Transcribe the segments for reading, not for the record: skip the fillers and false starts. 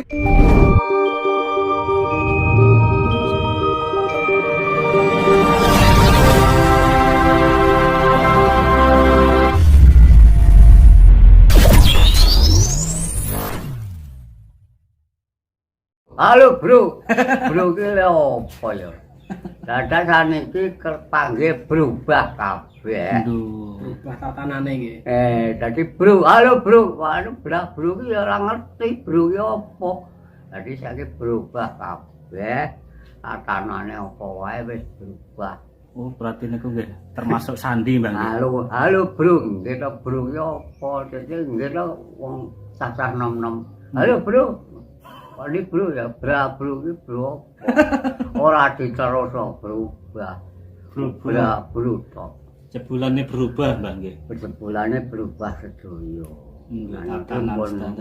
Halo bro, bro ki lha apa ya? Dadak saniki kepanggih berubah kabeh. Berubah tatanane nggih. Dadi bro, halo bro, anu bra bro ki ya ora ngerti bro ki apa. Dadi saiki berubah kabeh. Tatanane apa wae wis berubah. Oh, berarti niku nggih termasuk sandi, Mbah. Halo, halo bro, nggih to bro ki apa? Dadi nggih to wong cacah nom-nom. Halo bro. Ini bro ya, bra bro ki bro. Ora diterusno berubah. Berubah bro to. Jebulane berubah, Mbah nggih. Jebulane berubah sedaya. Nggih,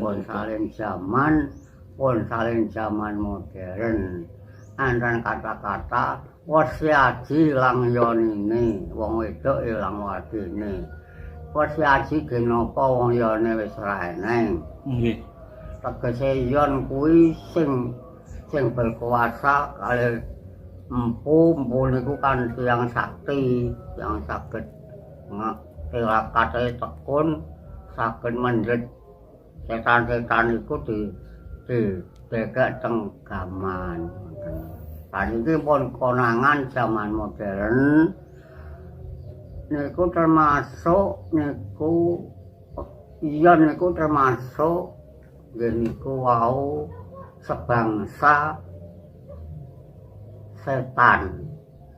pun salin zaman, pun salin zaman modern. Antan kata-kata wesi aji ilang yonine, wong wedok ilang wadine. Wesi aji genapa wong yone wis ra eneng. Nggih. Tegese yon kuwi sing berkuasa kalih empu niku kan tiyang sakti, tiyang saged tilakate tekun, saged mendhet setan-setan iku di dekek teng gaman. Saniki pun konangan zaman modern niku termasuk niku yon niku termasuk nggih niku wau sebangsa setan.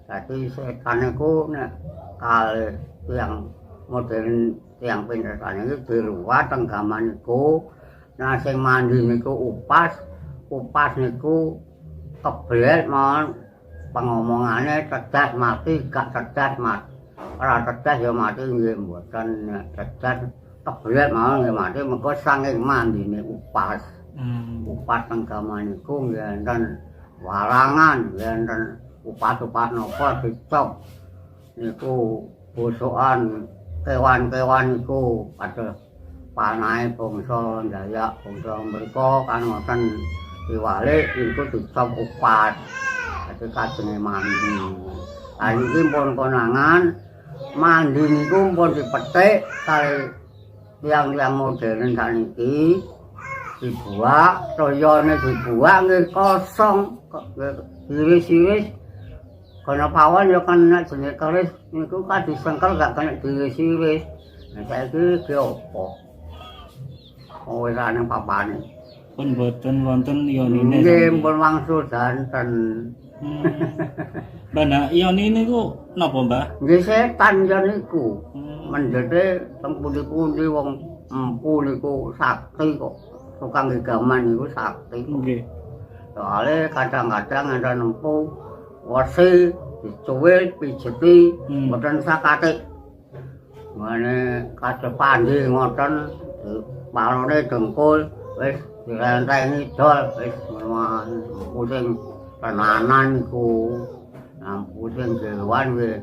Dadi setan niku nek kalih tiyang modern tiyang pinter saniki diruwat teng gaman niku. Nah sing mandi niku upas, upas niku keblet mawon pengomongane cerdas mati, gak cerdas mati. Ora cerdas ya mati nggih mboten, nek cerdas keblet mawon nggih mati mergo saking mandine upas. Upas teng gaman niku nggih enten warangan, nggih enten upas-upas napa dicop niku bosokan kewan-kewan niku kados panahe bangsa Dayak, bangsa mriku kan ngoten diwalik niku dicop upas. Dadi kajenge mandi. Ha niki pun konangan mandi niku pun dipetik kali tiang-tiang modern saniki dibuak, toyone dibuak nggih kosong, diiris-iris. Kono pawon ya kena jenenge keris niku kan disengkel gak kena diiris-iris. Nah saiki ki opo? Oh wis ana papane. Pun boten wonten yonine. Nggih, pun wangsul danten. Mbah, nah yonine niku napa, Mbah? Nggih setan yon niku. Mendhete teng pundi-pundi wong empu niku sakti kok. Tukang gegaman niku sakti. Nggih. Soale kadang-kadang enten empu wesi dicuwil pijeti mboten sakatik. Ngene kados pandi ngoten parone dengkul wis direntengi dol wis ngono empu sing tenanan niku. Empu sing dewan nggih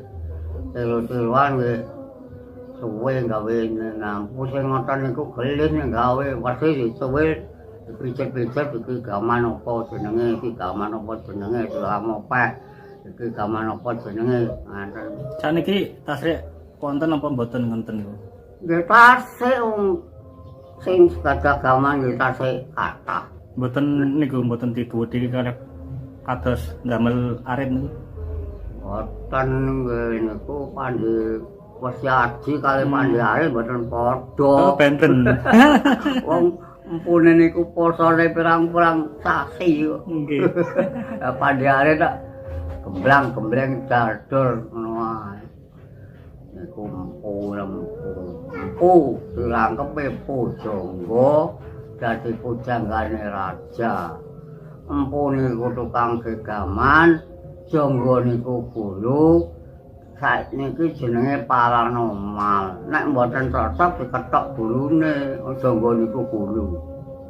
tilu-tiluan nggih suwe gawe nampu sing ngoten niku gelih gawe wesi dicuwil dipicet-picet iki gaman apa jenenge, iki gaman apa jenenge, dilamopeh iki gaman apa jenenge ngoten. Saniki tasik wonten apa mboten ngoten niku? Nggih tasik wong sing gadah gaman nggih tasik kathah. Mboten niku mboten diduwuti kalih kados ndamel arit niku. Mboten nggih niku pandhe wesi aji kali Pandi Arit mboten padha. Oh, benten. Wong empune niku posone pirang-pirang sasi kok. Nggih. Lah Pandi Arit tak gemblang-gembleng dadol ngono wae. Niku empu empu. Empu dilangkepe pujangga dadi pujanggane raja. Empu niku tukang gegaman, jangga niku guru. Saiki jenenge paranormal. Nek mboten cocok diketok gurune, jangga niku guru.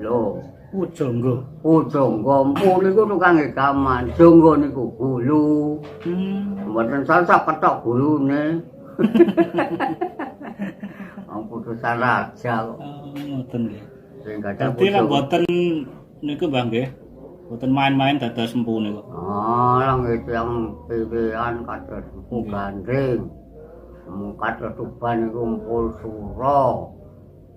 Lho, pujangga. Pujangga empu niku tukang gegaman, jangga niku guru. Mboten cocok ketok gurune. Wong putusan raja kok. Oh, ngoten nggih. Sing gadah Dadi lek pujangga. mboten niku Mbah nggih. Mboten main-main dados empu niku. Oh, lah nggih tiyang pilihan kados Empu Gandring. Kados Tuban niku Empu Sura.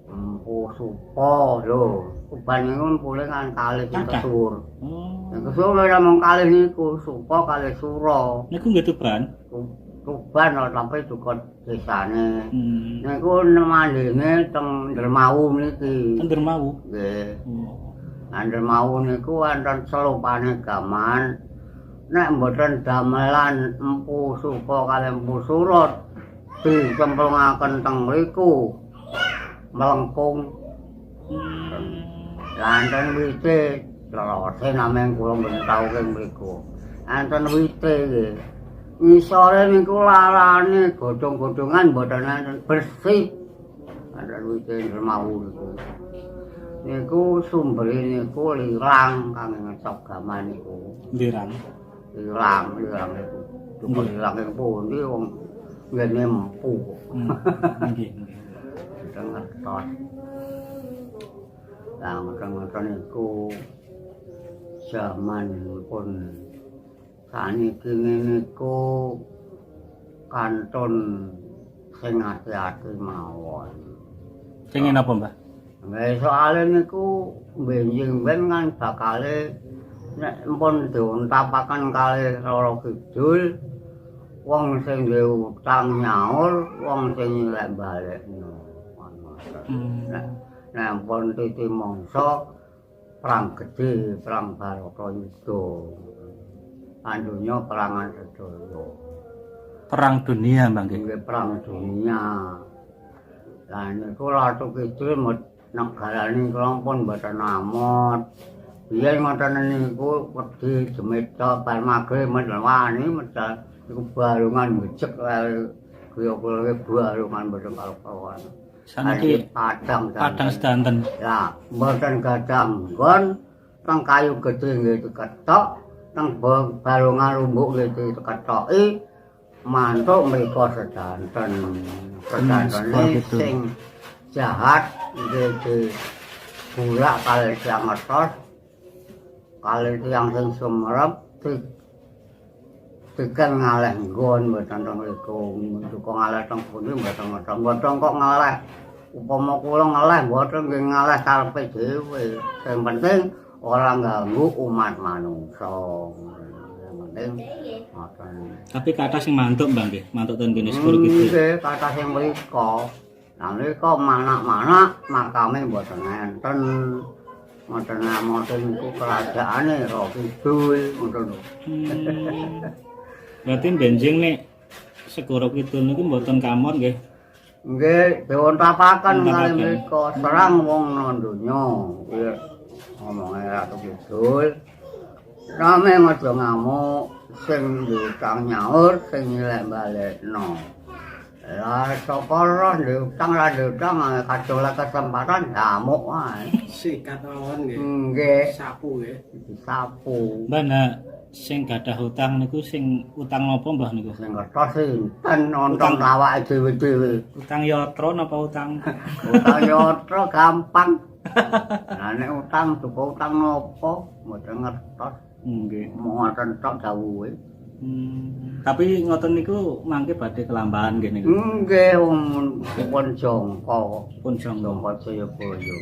Empu Supa lho. Tuban niku empune kan kalih sing kesuwur. Oh. Sing kesuwur namung kalih niku, Supa kalih Sura. Niku nggih Tuban. Tuban tapi juga desane. Niku mandene teng Dermawu niki. Teng Dermawu? Nggih. Oh. Dermawu niku wonten selopane gaman. Nek mboten damelan Empu Supa kalih Empu Sura dicemplungaken teng mriku melengkung. Lah enten wite lelose nameng kula mboten tau keng mriku. Enten wite nggih. Ngisore niku larane godhong-godhongan mboten enten bersih. Enten wite Dermawu niku. Niku sumbere niku lirang kang ngecok gaman niku. Lirang. Lirang, lirang niku. Duka lirang ing pundi wong ngene empu. Nggih, nggih. Ngertos. Lah ngoten-ngoten niku jaman pun saniki niku kantun sing ati-ati mawon. Sing napa, Mbah? Nggih, soalé niku benjing ben kan bakale nek pun diuntapaken kalih Roro Kidul, wong sing duwe utang nyaur, wong sing nyilek balekno. Nek pun titi mangsa perang gedhe, perang Baratayuda. Andunya perangan sedaya. Perang dunia, Mbah nggih. Nggih, perang dunia. Lah niku Ratu Kidul negarane kula pun mboten amot. Biyen ngoten niku wedi jemeta bar magrib mboten wani medal niku barungan ngejek kaya kula barungan mboten karo-karuan. Saniki padang padang sedanten. Ya, mboten gadah nggon teng kayu gedhe nggih diketok, teng barungan rumbuk nggih diketoki, mantuk mriku sedanten. Sedantene sing jahat nggih digulak kalih tiyang ngertos, kalih tiyang sing sumerep diken ngalih nggon mboten teng mriku, duka ngalih teng pundi mboten ngertos. Mboten kok ngalih. Upama kula ngalih mboten nggih ngalih karepe dhewe. Sing penting ora ganggu umat manungsa. Sing penting ngoten. Tapi kathah sing mantuk, Mbah nggih, mantuk ten kene Segoro Kidul. Nggih, kathah sing mriku. Lah mriku manak-manak makame mboten enten. Mboten amoten niku kerajaane Roro Kidul ngoten lho. Berarti benjing nek Segoro Kidul niku mboten kamon nggih. Nggih, diuntapaken kalih mriku serang wong nang donya. Kuwi ngomonge Ratu Kidul. Rame aja ngamuk, sing diutang nyaur, sing nyilek balekno. Lah sapa roh diutang ra diutang kadung kesempatan ngamuk wae. Sikat mawon nggih. Nggih. Sapu nggih. Disapu. Mbah nah sing gadah utang niku sing utang napa Mbah niku? Sing ngertos sinten nonton awake dhewe-dhewe. Utang yatra napa utang? Utang yatra gampang. Lah nek utang duka utang napa mboten ngertos. Nggih. Ngoten tok dawuhe. Tapi ngoten niku mangke badhe kelambahan nggih niku. Nggih, pun jangka. Pun jangka Jayabaya.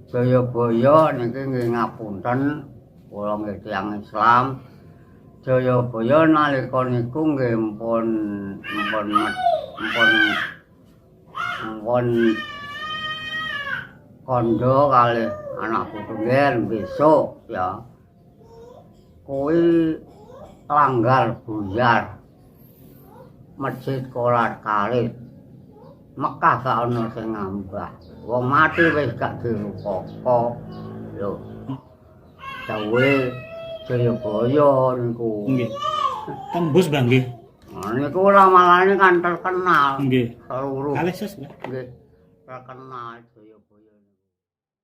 Jayabaya niki nggih ngapunten, kula nggih tiyang Islam. Jayabaya nalika niku nggih pun kandha kalih anak putu nggih besok ya. Kuwi langgar buyar masjid kolat kalit Mekah gak ana sing ngambah, wong mati wis gak dirupaka lho. Dawuhe Jayabaya niku. Nggih. Tembus Mbah nggih. Niku ramalane kan terkenal. Nggih. Seluruh. Kalih sus, Mbah. Nggih. Terkenal Jayabaya.